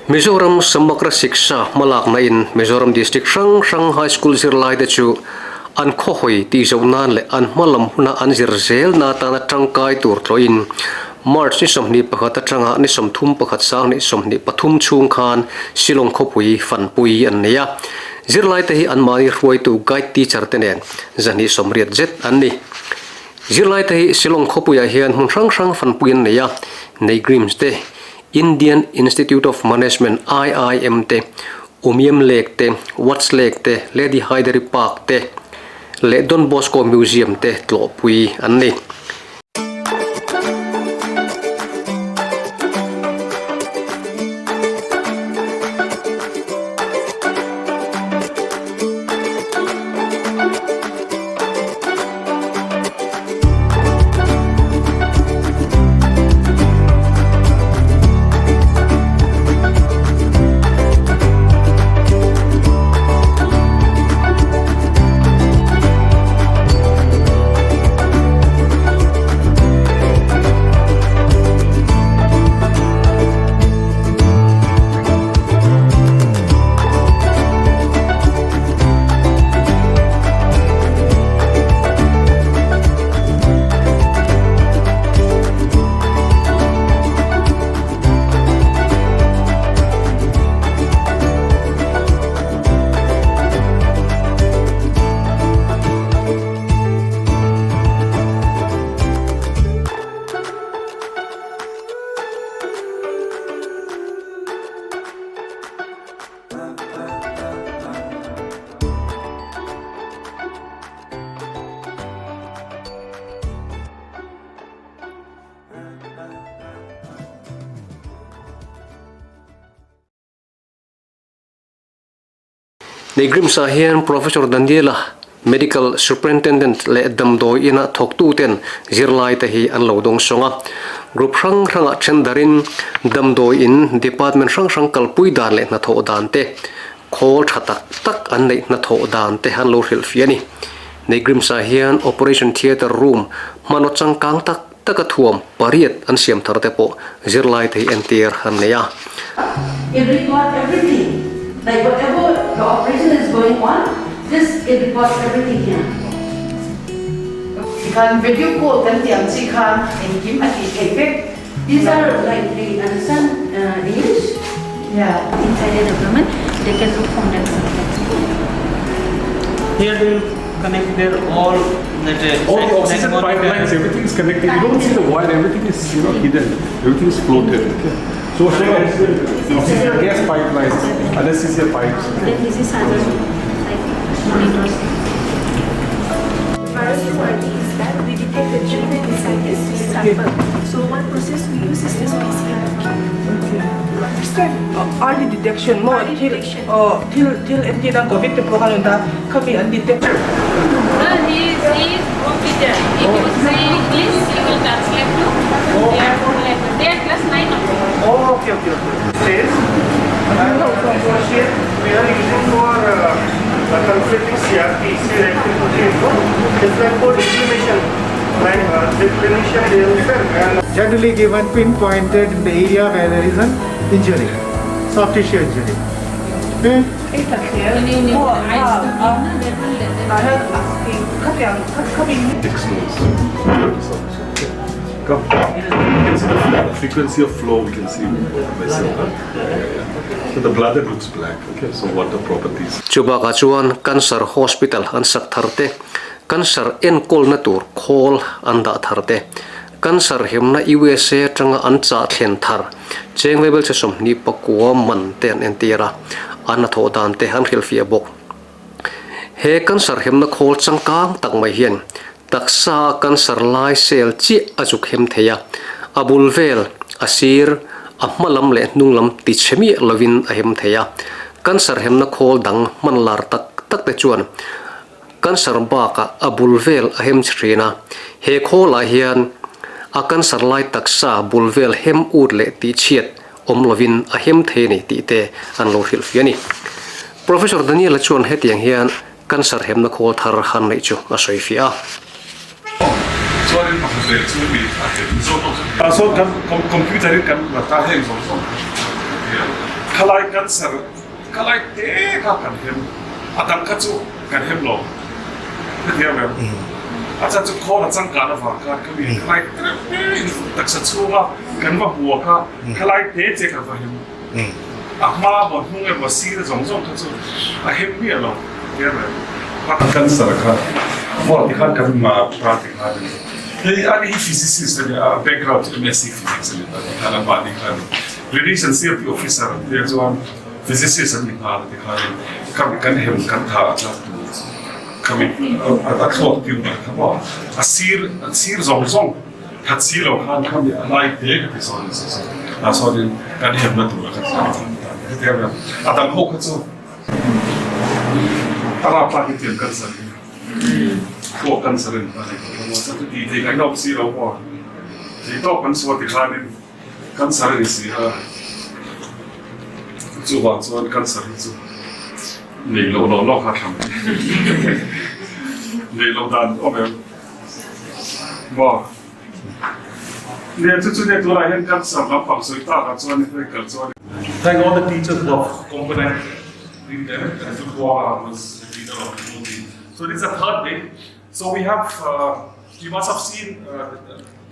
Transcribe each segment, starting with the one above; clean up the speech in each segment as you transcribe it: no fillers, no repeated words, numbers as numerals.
Mizoram Samagra Shiksha hmalakna in Mizoram District hrang hrang High School zirlaite chu an khawhawi tih zoh nan leh an hma lam huna an zir zelna atana tangkai tur tlawhin March ni 21 atanga ni 31 sang ni 23 chhung khan Shillong khawpui fanpui an nei a. Zirlaite hi anmahni hruaitu guide teacher te nen zahnih sawmriat zet an ni. Zirlaite hi Shillong khawpuiah hian hmun hrang hrang fanpui an nei a, Neigrims te, Indian Institute of Management, IIM, te, Umiam Lake te, Watts Lake te, Lady Hydari Park te leh Don Bosco Museum te tlawhpui an ni. Neigrimsa hian Professor Daniela, Medical Superintendent leh damdawi ina thawktuten zirlaite hi an lo dawng sawng a. Group hrang hrangah then darin damdawi in department hrang hrang kalpui dan leh hnathawh dan te, khawl tha tak tak an neih hnathawh dan te an lo hrilhfiah a ni. Neigrimsa hian Operation Theatre Room hmanraw changkang tak taka thuam pariat an siam thar te pawh zirlaite hi entir an nei a. It record everything like whatever the operation is going on this it records everything here. Tikhan video call kan tih ang chi khan engkim a tih theih vek. These are like they understand English? Yeah. Inside their abdomen they can look from that Here they will connect their all that All the oxygen pipelines, everything is connected. You don't see the wire, everything is you know hidden. Everything is floated. Okay. So oxygen gas pipelines, anesthesia pipes. Then this is other like monitors. For us to working is that we detect the children inside this sample. So one process we use is this PCR. Understand? Early detection maw Early thil detection. aw thil thil entir a covid te pawh khan an ta khami an detect No, he is, he is group teacher. If you say English, he will translate to their own language. They are class 9 only. Oh okay okay okay. Says, and associate we are using for calculating CRP, C-reactive protein. It's like for inflammation, like the clinician they will send and generally given pinpointed in the area where there is an injury, soft tissue injury. Okay? Six nodes. Come. You can see the flow, frequency of flow we can see vessel. Huh? Yeah, yeah, yeah. So the bladder looks black. Okay, so water properties. Chu bakah chuan Cancer Hospital an sak thar te, Cancer enkawlna tur khawl an dah thar te, Cancer hemna USA atanga an chah thlen thar cheng level che 29 man te an entir a, an hnathawh dan te an hrilhfiah bawk. He cancer hemna khawl changkang tak mai hian taksa cancer lai cell chiah a zuk hem thei a, a bul vel, a sir, a hma lam leh hnung lam ti chhe miah lovin a hem thei a. Cancer hemna khawl dang hman lar tak tak te chuan cancer bakah a bul vel a hem chhe thin a, he khawlah hian a cancer lai taksa bul vel hem ut leh tihchhiat awm lovin a hem thei a ni tih te an lo hrilhfiah a ni. Professor Daniel-a chuan hetiang hian cancer hemna khawl thar han neih chu a sawifiah a. Chuanin pakhat leh chu mi a hem zawk a. Tah sawn kan computer in kan la ta heng zawng zawng kha. Khalai cancer khalai te kha kan hem a dang kha chu kan hem lo hetiang em a chan chu khawl a changkan avang khan ka mi khalai te te in taksa chhunga kan va hmu a kha khalai te che kan va hem a hma maw hnung emaw sir zawng zawng kha chu a hem miah lo hetiang em cancer kha vaw tikhan kan ta tikhan hei ani hi physicist a nia a background chu MSc physics a ni ta tikhan amahni khan Clinician CFP officer te chuan physicist an ni nghal a ti khanin khami kan hem kan tha a tlak tur khami a thluak tir ber kha maw a sir a sir zawng zawng that si lo khan khami a lai te ka ti sawn nasa sawn tah chuanin kan hemna tur a kha thlak ta hetiang vel a dang ho kha chu a rapthlak hi tiang cancer hi thluak cancer a ni ta ni chuan chu tih theih ngaihna awm si lo maw thei tawk kan sual ti khanin Cancer a ni si a, chuvang chuan cancer hi chu neih loh loh lawk a thlang neih loh dan awm em maw? Nia chu chu nia tunah hian cancer lampang sawi takah chuan hei kal chuan Thank all the teachers who have component in them and to Kuala was the leader of the whole team. So this is the third day. So we have uh, you must have seen uh,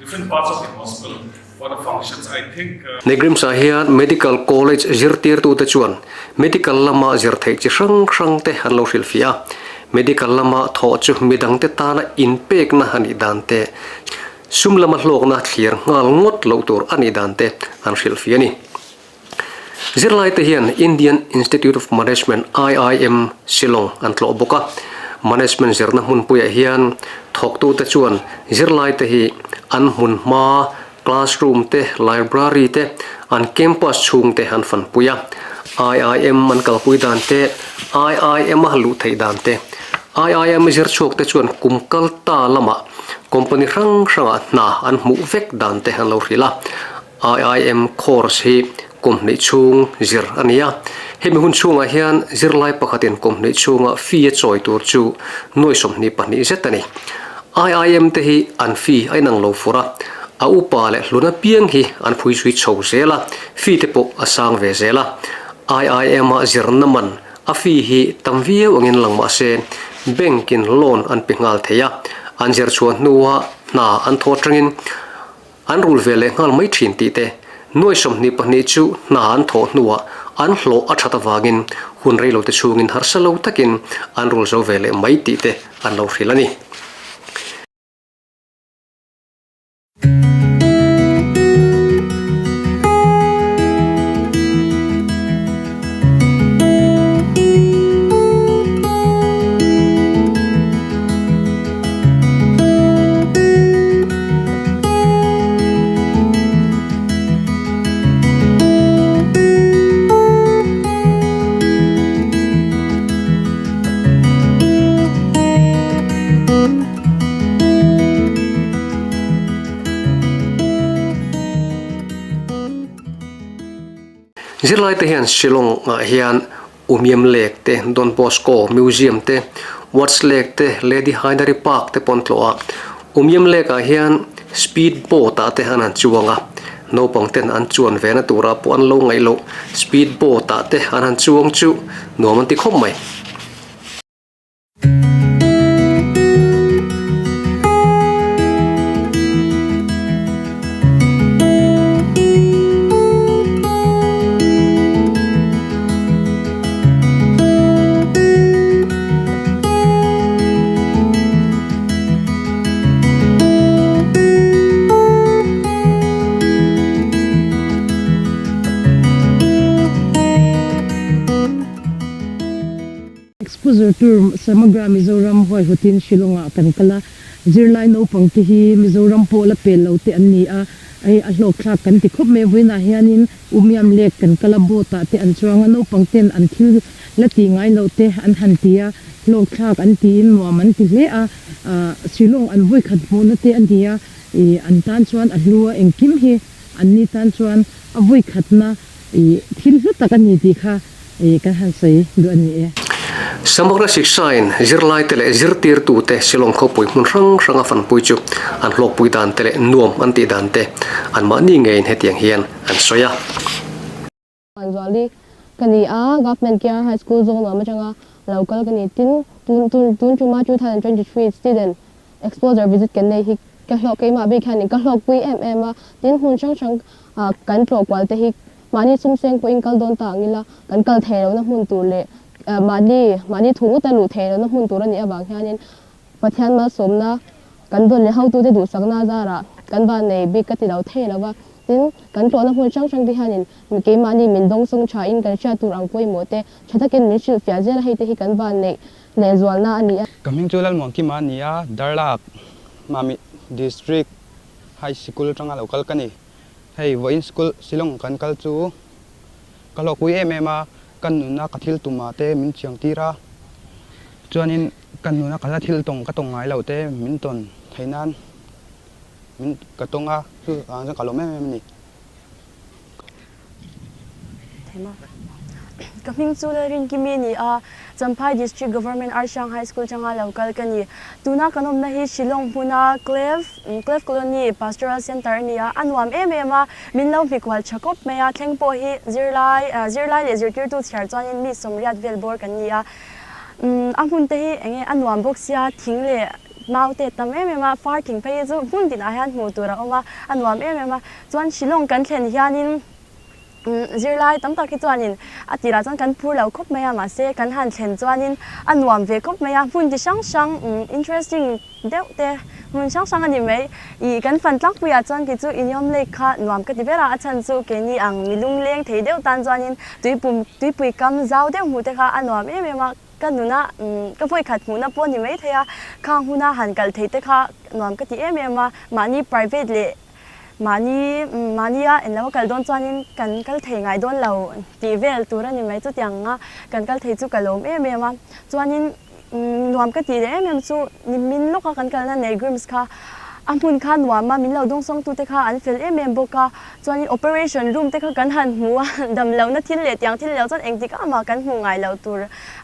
different parts of the hospital for the functions I think. Negrims ah hian Medical College zirtirtute chuan medical lama zir theih chi hrang hrang te an lo hrilhfiah a, medical lama thawh chu midangte tana inpekna a nih dan te, sum lama hlawkna thlir nghal ngawt loh tur a nih dan te an hrilhfiah a ni. Zirlaite hian Indian Institute of Management, IIM, Shillong an tlawh bawk a. Management zirna hmunpuiah hian thawktute chuan zirlaite hi an hmun hma, classroom te, library te, an campus chhung te an fanpui a. IIM an kalpui dan te, IIM a luh theih dan te, IIM zirchhuakte chuan kum kal ta lamah company hrang hrangah hna an hmuh vek dan te an lo hrilh a. IIM course hi kum hnih chhung zir a ni a, hemi hun chhungah hian zirlai pakhatin kum hnih chhunga fee a chawi tur chu nuai 22 zet a ni. IIM te hi an fee a inang lo fur a, a upa leh hlun apiang hi an phui zui chho zel a, fee te pawh a sang ve zel a. IIM a zirna man a fee hi tam viau angin lang mah se bank in loan an pe nghal thei a, an zir chhuah hnua hna an thaw atangin An rul ve leh nghal mai thin tih te, nuai 22 chu hna an thawh hnuah an hlawh a that avangin hun rei lote chhungin harsa lo takin an rul zo ve leh mai tih te an lo hrilh a ni. Zirlaite hian Shillong ah hian Umiam Lake te, Don Bosco Museum te, Watts Lake te, Lady Hydari Park te pawh an tlawh a. Umiam Lake ah hian speed boat ah te an han chuang a, naupang ten an chuan ve na turah pawh an lo ngaih loh speed boat ah te an han chuang chu nuam an ti khawp mai. Exposure Tour Samagra Mizoram huaihawtin Shillong-ah kan kal a, zirlai naupang te hi Mizoram pawh la pel lo te an ni a, hei a hlawkthlak kan ti khawp mai. Vawiinah hianin Umiam Lake kan kal a, boat-ah te an chuang a, naupang ten an thil la tih ngai loh te an han ti a, hlawkthlak an tiin nuam an ti hle a, Shillong an vawikhat hmuhna te a ni a, ih an tan chuan a hlu a, engkim hi an ni tan chuan a vawikhatna ih thil hlu tak a ni tih kha ih kan han sawi duh a ni e. Samagra Shiksha-in zirlaite leh zirtirtute Shillong khawpui hmun hrang hranga fanpui chu an hlawkpui dan te leh nuam an tih dan te anmahni ngeiin hetiang hian an sawi a. Manzuali. ka ni a, Government KR High School Zawngnuam atanga lo kal ka ni. Tin, tun tun tun tuma 2023 student exposure visit kan nei hi ka hlawh keimah bik hianin ka hlawkpui em em a. Tin, hmun hrang hrang ah kan tlawh kual te hi mahni sum seng pawhin kal dawn ta ang ila, kan kal thei lohna hmun tur leh mahni mahni thu ngawta luh thei lohna hmun tur a nih avang hianin Pathian malsawmna kan dawn leh hotute duhsakna zarah kan van nei bik ka ti lo thei lo va. Tin, kan tlawhna hmun hrang hrang te hianin keimahni min dawngsawng thain kan hriat tur ang pawimawh te tha takin min hrilhfiah zel a, hei te hi kan van neih lehzualna a ni a. Ka hming chu Lalmuankima a ni a, Darlak, Mamit District High Sikul atanga lo kal ka ni. Hei vawiin school Shillong kan kal chu ka hlawkpui em em a, ka nuna ka thil tumah te min chiang tir a, chuanin ka nuna ka la thil tawng ka tawng ngai lo te min tawn theih nan min ka tawng a, chu vang chuan ka lawm em em a ni. Ka hming chu Lalrinkimi a ni a, Champhai District Government Arsiang High School atanga lo kal ka ni. Tuna kan awmna hi Shillong hmuna Clef, Clef Colony Pastoral Centre a ni a, a nuam em em a, min lo hmikual tha khawp mai a, thleng pawh hi zirlai, zirlai leh zirtirtu chhiar chuanin mi sawmriat vel bawr kan ni a. A hmun te hi enge a nuam bawk sia, thing leh mau te tam em em a, far thing phei hi chu hmun tinah hian hmuh tur a awm a, a nuam em em a. Chuan Shillong kan thlen hianin Zirlai tam tak hi chuanin a tirah chuan kan phur lo khawp mai a, mahse kan han thlen chuanin a nuam ve khawp mai a, hmun chi hrang hrang interesting deuh te hmun hrang hrang a ni mai. Ih kan fan tlangpuiah chuan kei chu Iniawm Lake kha nuam ka ti ber a, a chhan chu keini ang mi lungleng thei deuh tan chuanin tuipum tuipui kam zau deuh hmuh te kha a nuam em em a, ka nuna ka vawikhat hmuhna pawh a ni maithei a, khang huna han kal thei te kha nuam ka ti em em a, mahni private leh Mahni mahnia en lo a kal dawn chuanin kan kal thei ngai dawn lo tih vel tur a ni mai. Chutiang anga kan kal thei chu ka lawm em em a. Chuanin nuam ka tih leh em em chu nimin lawka kan kalna Neighgrims kha a hmun kha nuam a, min lo dawngsawngtute kha an fel em em bawk a. Chuanin operation room te kha kan han hmu a, damlohna thil leh tiang thil leh chuan engtik amah kan hmuh ngai loh tur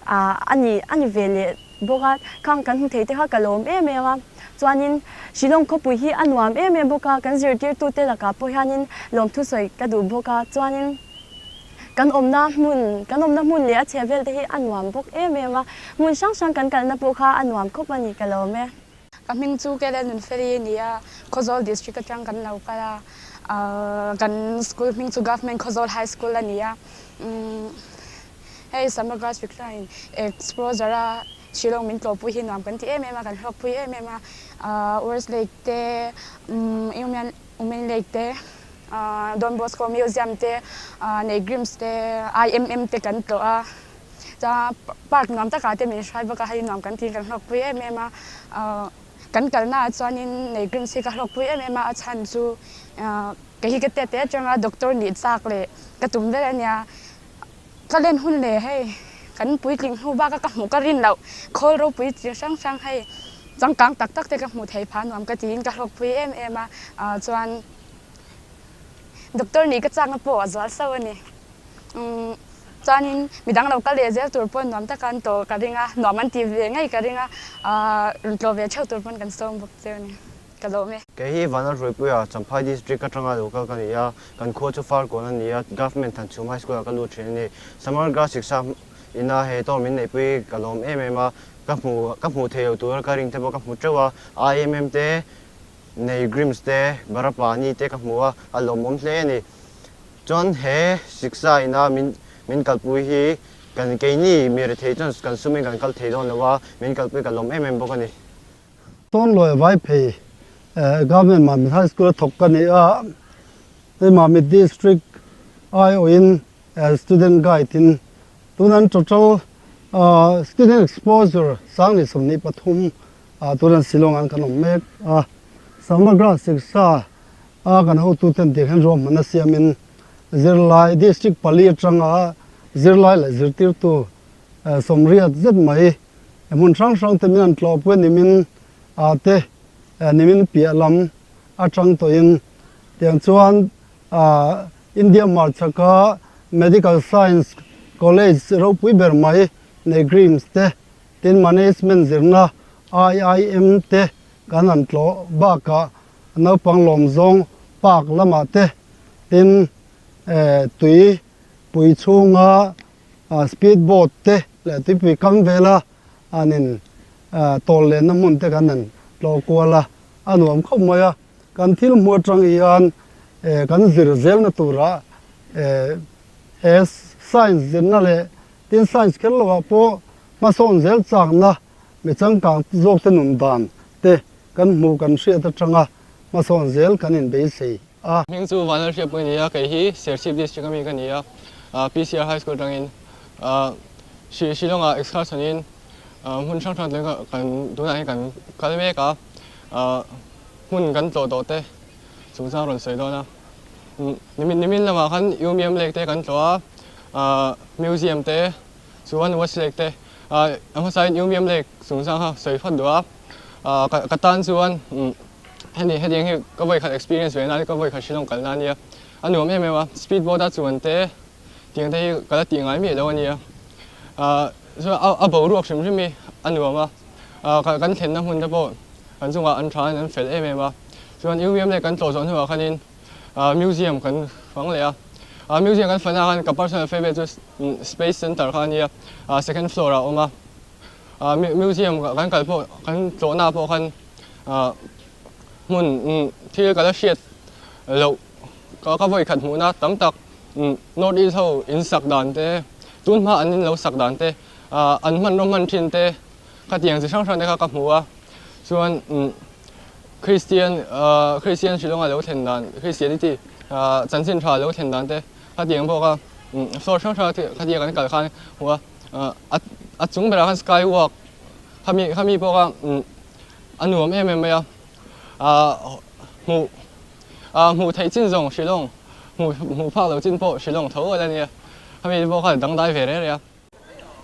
a ni a ni ve leh. bawk a, khang kan hmu thei te kha ka lawm em em a, chuanin Shillong khawpui hi a nuam em em bawk a, kan zirtirtute lakah pawh hianin lawmthu sawi ka duh bawk a, chuanin kan awmna hmun kan awmna hmun leh a chhe vel te hi a nuam bawk em em a, hmun hrang hrang kan kalna pawh kha a nuam khawp a ni ka lawm e. Ka hming chu Kelen Nunfeli a ni a, Khawzawl District atang kan lo kal a, kan school hming chu Government Khawzawl High School a ni a. Hei Samagra Shiksha-in exposure a Shillong min tlawhpui hi nuam kan ti em em a, kan hlawkpui em em a. Urs Lake te, Umen Lake te, Don Bosco Museum te, Neigrims te, IMM te kan tlawh a. Chuan park nuam takah te min hruai bawk a, hei nuam kan tiin kan hlawkpui em em a. Kan kalnaah chuanin Neigrims hi ka hlawkpui em em a, a chhan chu kei hi ka tet te atanga doctor nih chak leh ka tum ber a nia. Ka len hun leh hei kan puitling hnu bak a ka hmuh ka rin loh khawl ropui chi hrang hrang hei changkang tak tak te ka hmuh thei phah nuam ka tiin ka hlawkpui em em a chuan doctor nih ka chakna pawh a zual sauh a ni. Umm chuanin midang lo kal leh zel tur pawn nuam taka an tawh ka ring a nuam an tih ve ngei ka ring a rawn tlawh ve theuh tur pawn kan sawm bawk che a ni. Ka lawm e. Kei hi Vanlalhruaipuia Champhai District atanga lo kal ka ni a, kan khua chu Farkawn a ni a, Government Thanchhum High School ah ka lut thin a ni. Samagra Shiksha ina he tawng min neihpui ka lawm em em a, ka hmu ka hmuh theih loh tura ka ring te pawh ka hmu teuh a, IMM te, Neigrims te, Barapani te ka hmu a, a lawmawm hle a ni. Chuan he Shiksha ina min min kalpui hi kan keini mi rethei chuan kan sumin kan kal thei dawn lo a, min kalpui ka lawm em em bawk a ni. Tawnluai vai phei Government Mamit High School a thawk ka ni a, hei Mamit District aiawhin Student Guide in tunan total Student Exposure 2023 tunan Shillong an kan awm mek a, Samagra Shiksha a kan hotuten tih hian ruahmanna siamin zirlai District pali atanga zirlai leh zirtirtu sawmriat zet mai Hmun hrang hrang te min an tlawhpui a nimin ah te nimin piah lam atang tawhin tiang chuan India hmarchhaka Medical Science College ropui ber mai Negrims te tin Management zirna IIM te kan han tlawh bakah naupang lawmzawng park lamah te tin tui pui chhunga. Speed boat te leh tuipui kam vela an in tawl lenna hmun te kan han tlawh kual a, a nuam khawp mai a. Kan thil hmu atang hian kan zir zelna turah he science zirna leh tin science kher lovah pawh hmasawn zel chakna mi changkang zawkte nun dan te kan hmuh kan hriat atanga hmasawn zel kan inbeisei a. Hming chu Vanlalhriatpui a ni a, kei hi Serchhip District ami ka ni a, PCR High School atangin Shillong-ah excursion-in hmun hrang hrang te kan tunah hian kan kal mek a, hmun kan tlawh tawh te chungchang rawn sawi dawn a. Nimin lamah khan Umiam Lake te kan tlawh a, Museum te chuan West Lake te a hmasain Umiam Lake chungchang kha sawi phawt duh a, ka tan chuan Hemi hetiang hi ka vawi khat experience ve na ka vawi khat Shillong kalna ania a nuam em em a speed boat a chuan te tiang te hi ka la tih ngai miah lo ania ah chuan a boruak hrim hrim hi a nuam a ah kan thlenna hmun te pawh kan chungah an tha in an fel em em a chuan UVM leh kan tlawh zawh hnuah khanin ah museum kan fang leh a ah museum kan fana khan ka personal favourite chu space center kha ania ah second floor ah a awm a ah museum kan kal pawh kan tlawhna pawh khan. Hmun thil ka la hriat loh ka vawi khat hmuhna tam tak North East ho in sak dan te, tun hma an in lo sak dan te, an hmanraw hman thin te khatiang chi hrang hrang te kha ka hmu a. Chuan Kristian Kristian Shillong a lo thlen dan, Christianity chanchin tha a lo thlen dan te khatiang bawk a floor hrang hrang khatia kan kal khan hmu a. A chung berah khan sky walk khami khami pawh kha a nuam em em mai a ah hmuh ah hmuh theih chin zawng Shillong hmuh hmuh phak loh chin pawh Shillong tho a la nia khami te pawh kha dangdai ve reng reng a.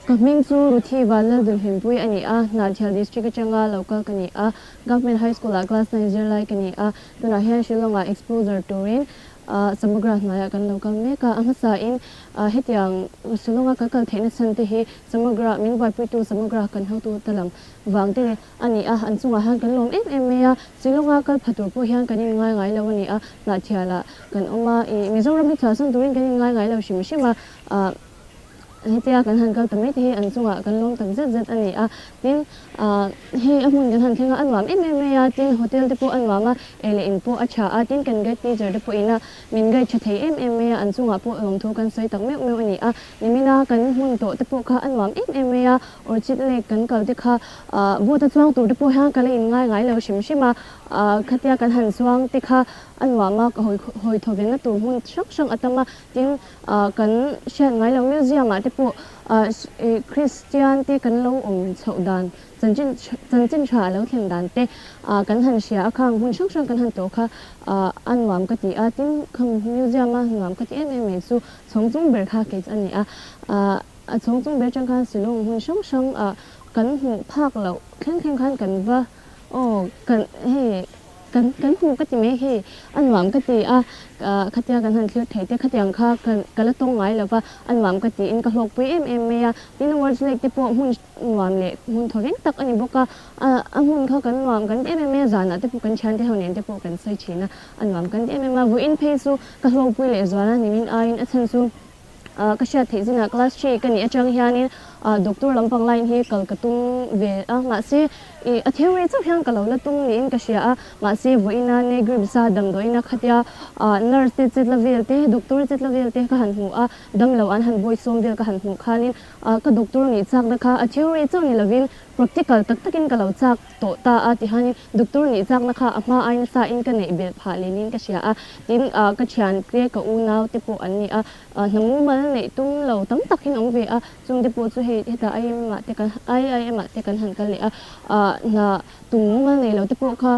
Ka hming chu Ruthi Vanlalduhlimpui a ni a, Hnahthial District atanga lo kal ka ni a, Government High School ah Class 9 zirlai ka ni a, tunah hian Shillong ah exposure turin Samagra hnuaiah kan lo kal mek a, a hmasain hetiang Shillong-a kan kal theihna chhan te hi Samagra min buaipuitu Samagra kan hotu ta lam vang te a ni a, an chungah hian kan lawm em em mai a, Shillong-a kal pha tur pawh hian kan inngai ngai lo a ni a, Hnahthialah kan awm a, ih Mizoram hi chhuahsan turin kan inngai ngai lo hrim hrim a. Hetia kan han kal ta mai te hi an chungah kan lawm tak zet zet a ni a, tin ah hei a hmun kan han thleng a, a nuam em em mai a, tin hotel te pawh a nuam a, ei leh in pawh a tha a, tin kan guide teacher te pawhin a min guide tha thei em em mai a, an chungah pawh lawmthu kan sawi tak meuh meuh a ni a, nimina kan hmun tawh te pawh kha a nuam em em mai a, Orchid Lake kan kal te kha ah boat a chuang tur te pawh hian ka la in ngai ngai lo hrim hrim a, ah khatia kan han chuang te kha a nuam a, ka hawi hawi thaw venna tur hmun hrang hrang a tam a, tin. Ah kan hriat ngai lo museum ah te pawh ah ih Christian te kan lo awm chhoh dan chanchin chanchin tha a lo thlen dan te ah kan han hria a khang hmun hrang hrang kan han tawh kha ah a nuam ka ti a tin khang museum a nuam ka ti em em mai chu chhawng chung ber kha kei chu a ni a ah a chhawng chung ber atang khan Shillong hmun hrang hrang ah kan hmuh phak loh thleng thleng khan kan va aw kan hei Kan kan hmu ka ti mai hei, a nuam ka ti a, khatia kan han thlir thei te khatiang kha ka ka la tawng ngai lova, a nuam ka tiin ka hlawkpui em em mai a, tin Words Lake te pawh hmun nuam leh hmun thaw reng tak a ni bawk a, a hmun kha kan nuam kan ti em em mai a, zanah te pawh kan thiante ho nen te pawh kan sawi thin a, a nuam kan ti em em a, vawiin phei chu ka hlawkpui leh zual a nimin aiin a chhan chu. Ka hriat theih zinah class 3 ka nih atang hianin doctor lampang line hi kal ka tum ve a, mahse ih a theory chauh hian ka lo la tum niin ka hria a, mahse vawiina Negribs-a damdawiina khatia nurse te chetla vel te, doctor chetla vel te ka han hmu a, damlo an han bawisawm vel ka han hmuh khanin ka doctor nih chakna kha a theory chauh ni lovin practical tak takin ka lo chak tawh ta a tihianin doctor nih chakna kha a hma aina sa in ka neih belh phah lenin ka hria a, tin ka thian te ka unau te pawh an ni a, hna mumal neih tum lo tam tak in awm ve a, chung te pawh chu hei hetah IIM ah te kan IIM ah te kan han kal leh a, hna tum mumal nei lo te pawh kha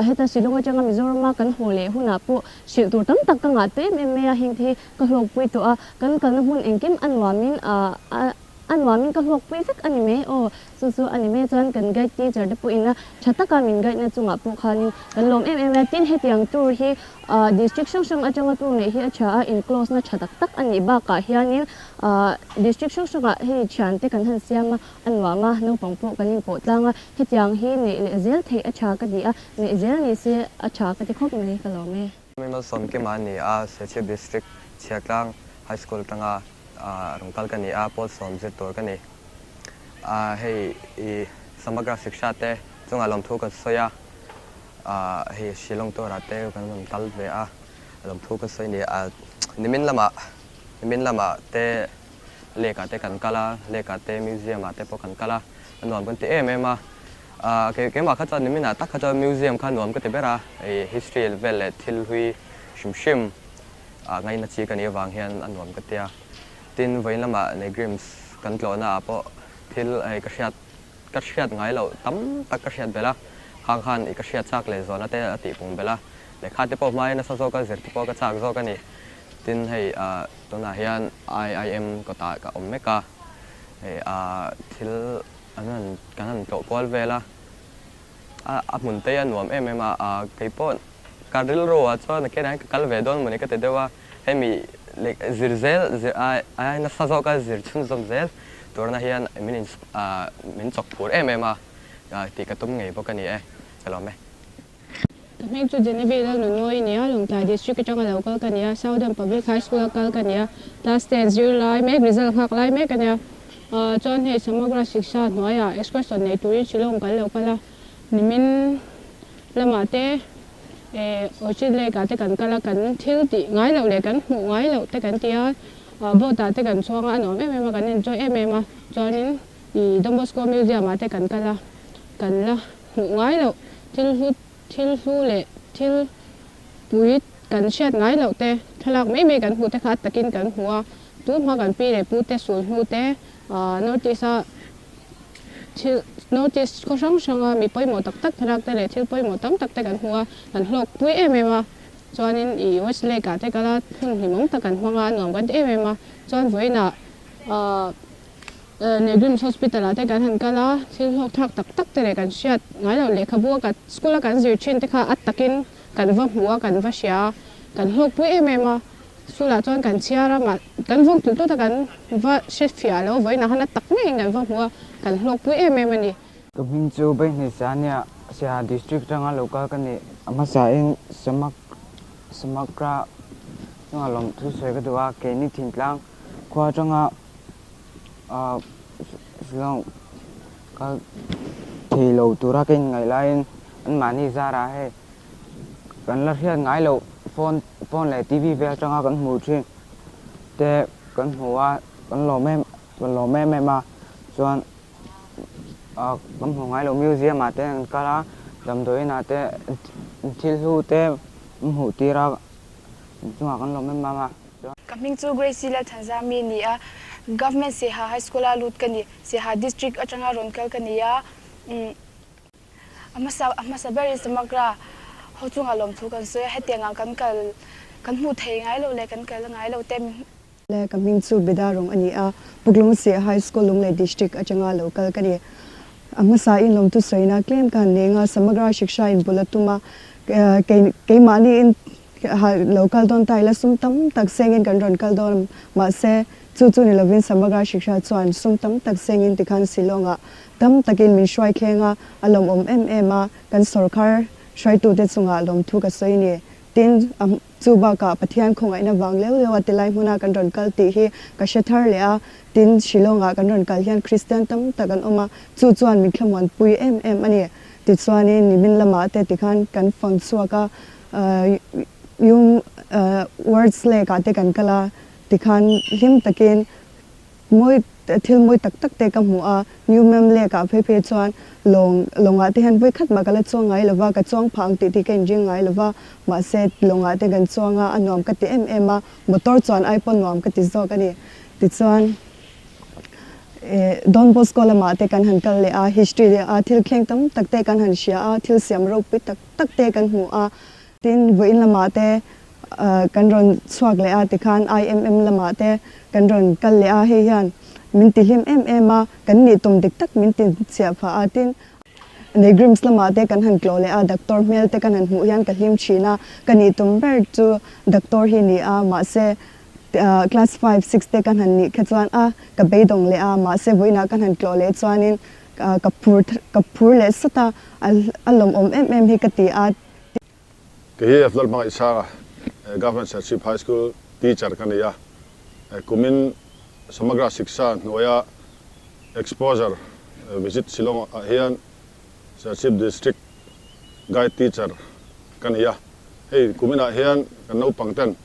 heta Shillong atanga Mizoram a kan haw leh hunah pawh hrilh tur tam tak ka ngah tawh em em mai a, heng te hi ka hlawkpui tawh a, kan kalna hmun engkim a nuamin a. A nuamin ka hlawkpui vek a ni mai aw, chu chu a ni mai chuan kan guide teacher te pawhin a tha taka min guide na chungah pawh khanin kan lawm em em a, tin hetiang tour hi district hrang hrang atanga tour neih hi a tha a, in close na tha tak tak a nih bakah hianin district hrang hrangah hei thian te kan han siam a, a nuam a, naupang pawh kan inpawh tlang a, hetiang hi neih leh zel theih a tha ka ti a, neih zel ni se a tha ka ti khawp mai ka lawm e. Mimal Sawmkima a ni a, Serchhip District Chhiartlang High School atanga. rawn kal ka ni a, pawl sawm zir tur ka ni. Hei i Samagra Shiksha te chungah lawmthu kan sawi a, hei Shillong tour-ah te kan rawn kal ve a, lawmthu kan sawi a ni. Nimin lamah nimin lamah te lake-ah te kan kal a, lake-ah te museum-ah te pawh kan kal a, a nuam kan ti em em a. Keimah kha chuan niminah tak kha chuan museum kha nuam ka ti ber a, hei history vel leh thil hlui hrim hrim ngaina chi ka nih avang hian a nuam ka ti a. Tin, vawiin lamah Negrims kan tlawhna ah pawh thil hei ka hriat ka hriat ngai loh tam tak ka hriat belh a, khang khan i ka hriat chak leh zawhna te a tihpung belh a, lehkha te pawh hmain nasa zawk a zir te pawh ka chak zawk a ni. Tin, hei tunah hian IIM kawtah ka awm mek a, hei thil an han kan han tlawh kual vel a, a hmun te hi a nuam em em a, keipawh ka rilru ah chuan a kenah hian ka kal ve dawn mawni ka ti deuh a, hemi leh zir zel zir ai ai nasa zawk a zir chhunzawm zel turna hian min in min chawk phur em em a tih ka tum ngei bawk a ni e, ka lawm e. Ka hming chu Genevieve Lalnunoi a ni a, Lawngtlai District atanga lo kal ka ni a, Southern Public High School a kal ka ni a, class ten zirlai mek, result nghak lai mek a nia. Chuan hei Samagra Shiksha hnuaiah excursion nei turin Shillong kan lo kal a, nimin lamah te Orchid Lake ah te kan kal a, kan thil tih ngai loh leh kan hmuh ngai loh te kan ti a, boat ah te kan chhuang a, a nuam em em a, kan enjoy em em a, chuanin ih Don Bosco Museum ah te kan kal a, kan la hmuh ngai loh thil hlu thil hlu leh thil pui kan hriat ngai loh te thlalak mai mai kan hmuh te kha a takin kan hmu a, tun hma kan pi leh pu te sul hnu te North East a thil North East khaw hrang hranga mi pawimawh tak tak thlalak te leh thil pawimawh tam tak te kan hmu a, kan hlawk pui em em a, chuanin ih West Lake ah te kala hmun hlimawm tak kan hmang a, a nuam kan ti em em a, chuan vawiinah ah. Negrims Hospital ah te kan han kal a, thil hlawk thlak tak tak te leh kan hriat ngai loh lehkhabu a kan school a kan zir thin te kha a takin kan va hmu a, kan va hria a, kan hlawkpui em em a, school ah chuan kan chhiar a, mah kan vawng tlut tlut a kan va hre fiah lo vawiinah khan a tak ngeiin kan va hmu a, kan hlawkpui em em a ni. Ka hming chu Baihnaisa ania, Siaha District atanga lo kal ka ni. A hmasain Samak Samakra chunga lawmthu sawi ka duh a, keini thintlang khua atanga Shillong kal thei lo tura ka inngaih laiin anmahni zarah hei kan la hriat ngai loh phone phone leh TV vel atanga kan hmuh thin te kan hmu a kan lawm em kan lawm em em a chuan kan hmuh ngai loh museum ah te an kal a damdawiin ah te thil hlu te an hmuh tir a chungah kan lawm em em a. Ka hming chu Gracie Lalthanzami a ni a, Government Siaha High School a lut ka ni. Siaha District atanga rawn kal ka ni a, a hmasa a hmasa berin Samagra ho chungah lawmthu kan sawi a, hetiang ah kan kal kan hmuh thei ngai lo leh kan kal ngai lo te. Le ka hming chu Beda Rawng a ni a, Puklung Siaha High School Lunglei District atanga lo kal ka ni. A hmasa in lawmthu sawina tlem ka han neng a, Samagra Shiksha in bul a tum a, kei keimahni in Lo kal dawn ta ila sum tam tak sengin kan rawn kal dawn mahse chu chu ni lovin Samagra Shiksha chuan sum tam tak sengin tikhan Shillong-ah tam takin min hruai thleng a, a lawmawm em em a, kan sawrkar hruaitute chungah lawmthu ka sawi ni. Tin, chu bakah Pathian khawngaihna vang leu leu a tilai hmuna kan rawn kal tih hi ka hre thar leh a, tin Shillong-ah kan rawn kal hian Kristian tam tak an awm a, chu chuan min thlamuanpui em em a ni. Tichuanin nimin lamah te tikhan kan fang chhuak a, Yung Words Lake ah te kan kal a, tikhan hlim takin mawi thil mawi tak tak te ka hmu a, New Mem Lake ah phei phei chuan lawng lawngah te hian vawikhat mah ka la chuang ngai lova, ka chuang phah ang tih tih ka inring ngai lova, mahse lawngah te kan chuang a, a nuam ka ti em em a, motor chuan ai pawh nuam ka ti zawk a ni. Tichuan. Don Bosco lamah te kan han kal leh a, history a thil thleng tam tak te kan han hria a, thil siam ropui tak tak te kan hmu a, tin vawiin lamah te kan rawn chhuak leh a tikhan IMM lamah te kan rawn kal leh a, hei hian min ti hlim em em a, kan nih tum dik tak min ti chhiah phah a, tin Negrims lamah te kan han tlawh leh a, doctor hmel te kan han hmuh hian ka hlim thin a, ka nih tum ber chu doctor hi ni a, mahse Class five, six te ka han nih kha chuan a ka beidawng leh a, mahse vawiinah ka han tlawh leh chuanin ka phur ka phur leh sat a, a lawmawm em em hi ka ti a. Kei hi Afdal Hmangaih Sanga, Government Serchhip High School teacher ka ni a, kumin Samagra Shiksha hnuaia Exposure Visit Shillong ah hian Serchhip District Guide Teacher ka ni a. Hei kuminah hian kan naupang ten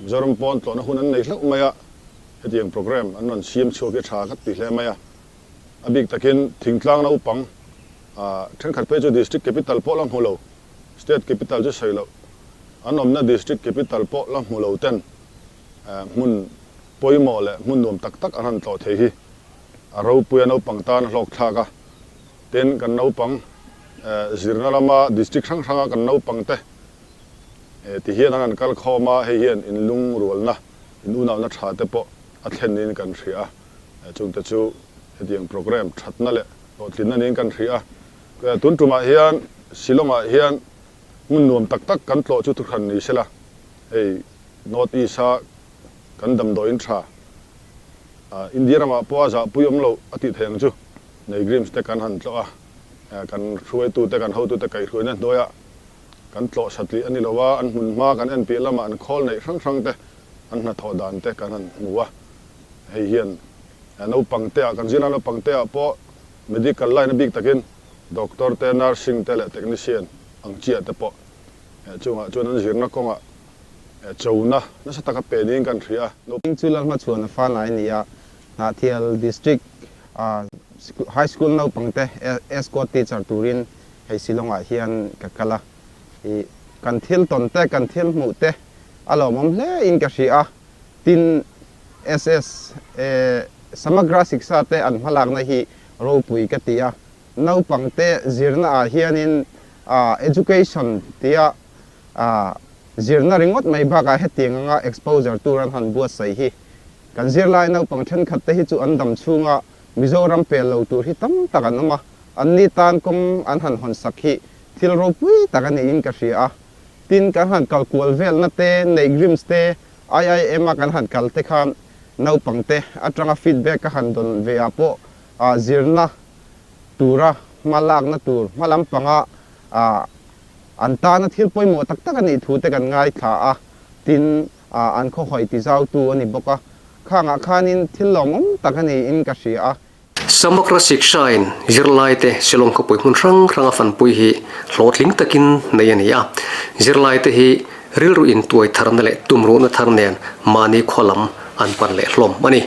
Mizoram pawn tlawhna hun an nei hlauh mai a, hetiang programme an rawn siam chhuak hi tha ka ti hle mai a. A bik takin thingtlang naupang thenkhat phei chu District Capital pawh la hmu lo, State Capital chu sawi loh, an awmna District Capital pawh la hmu lo ten hmun pawimawh leh hmun nuam tak tak an han tlawh thei hi a ropui a, naupang tan a hlawk thlak a. Tin, kan naupang zirna lama District hrang hranga kan naupang te ti hian an han kal khawm a, hei hian inlungrualna, inunauna tha te pawh a thlen niin kan hria a, chungte chu hetiang programme thatna leh hlawhtlinna niin kan hria a. Tun tumah hian Shillong-ah hian hmun nuam tak tak kan tlawh chu thuhran ni sela, hei North East-a kan damdawiin tha, India ramah pawh a zahpui awm loh a tih theih ang chu, Neigrims te kan han tlawh a, kan hruaitute, kan hotute kaihhruaina hnuaiah kan tlawh satlih a ni lo a, an hmun hma kan en piah lamah an khawl neih hrang hrang te, an hnathawh dan te kan han hmu a. Hei hian naupang te ah, kan zirlai naupang te ah pawh medical line a bik takin doctor te, nursing te leh technician ang chiah te pawh chungah chuan an zirna kawngah chona nasa taka pe niin kan hria a. Hming chu Lalhmachhuan a fa lai a ni a, Hnahthial District High School naupang te escort teacher turin hei Shillong-ah hian ka kal a, ih kan thil tawn te, kan thil hmuh te a lawmawm hle in ka hria a, tin SS Samagra Shiksha te an hmalakna hi ropui ka ti a, naupang te zirna ah hianin education tia zirna ringawt mai bakah hetiang anga exposure tur an han buatsaih hi kan zirlai naupang thenkhat te hi chu an dam chhunga Mizoram pel lo tur hi tam tak an awm a, an ni tan kawng an han hawn sak hi thil ropui tak a niin ka hria a. Tin, kan han kal kual velna te, Neigrims te, IIM a kan han kal te khan naupang te atanga feedback ka han dawn ve ah pawh zirna tura hma lakna tur hma lampanga an tana thil pawimawh tak tak a nih thu te kan ngaithla a. Tin, an khawhawi tizautu a ni bawk a. Khangah khanin thil lawmawm tak a niin ka hria a. Samagra Shiksha-in zirlaite Shillong khawpui hmun hrang hranga fanpui hi hlawhtling takin nei a ni a. Zirlaite hi rilru intuai tharna leh tumruhna thar nen mahni khaw lam an pan leh hlawm a ni.